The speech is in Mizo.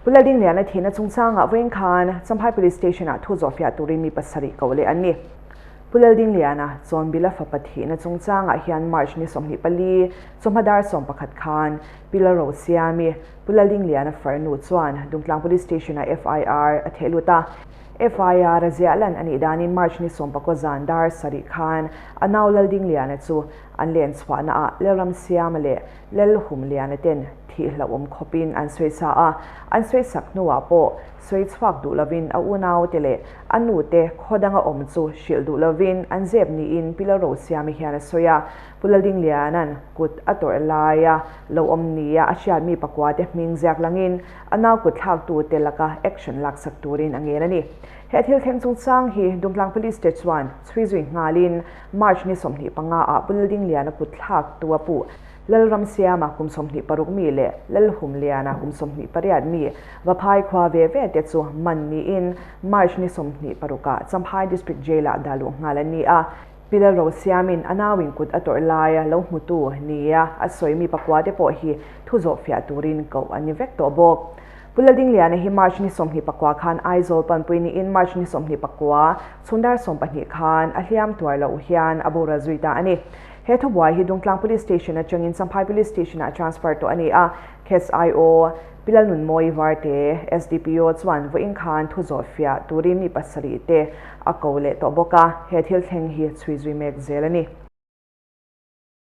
Pu Laldingliana thihna chungchangah vawiin khan Champhai Police Station-ah thu zawhfiah turin mi pasarih koh leh an ni. Pu Laldingliana Chawnbila fapa thihna chungchangah hian March ni 24 chawhma dar 11 khan Pi Lalrosiami, Pu Laldingliana farnu chuan Dungtlang Police Station-ah FIR a theh lut a. FIR a ziah lan a nih danin March ni 19 zan dar sarih khan a nau Laldingliana chu an len chhuahnaah Lalramsiama leh Lalhumliana ten thih hlauhawm khawpin an sawi sa a, an sawi sak hnuah pawh sawi chhuak duh lovin a unaute leh a nute khaw danga awm chu hrilh duh lovin an zep niin Pi Lalrosiami hian a sawi a. Pu Laldingliana'n kut a tawrh laia lo awm nia a hriat mi pakuate hming ziak langin a nau kut thlaktute laka action laksak turin a ngen a ni. He thil thleng chungchang hi Dungtlang Police te chuan chhui zui nghalin March ni 25 ah Pu Laldingliana kut thlaktu a puh Lalramsiama kum 26 mi leh Lalhumliana kum 28 mi Vaphai khua ve ve te chu man niin March ni 26 ah Champhai District Jail ah dah luh nghal an ni a. Pi Lalrosiamin a nauin kut a tawrh laia lo hmutu nia a sawi mi pakua te pawh hi thu zawhfiah turin koh an ni vek tawh bawk. Pu Laldingliana hi March ni 29 khan Aizawl panpui niin March ni 29 chhun dar 12 khan a hliam tuar loh hian a boral zui ta a ni. He thubuai hi Dungtlang Police Station atangin Champhai Police Station-ah transfer tawh a ni a, Case IO Pi Lalnunmawi Varte, SDPO chuan vawiin khan thu zawhfiah turin mi pasarih te a ko leh tawh bawk a, he thil thleng hi chhui zui mek zel a ni.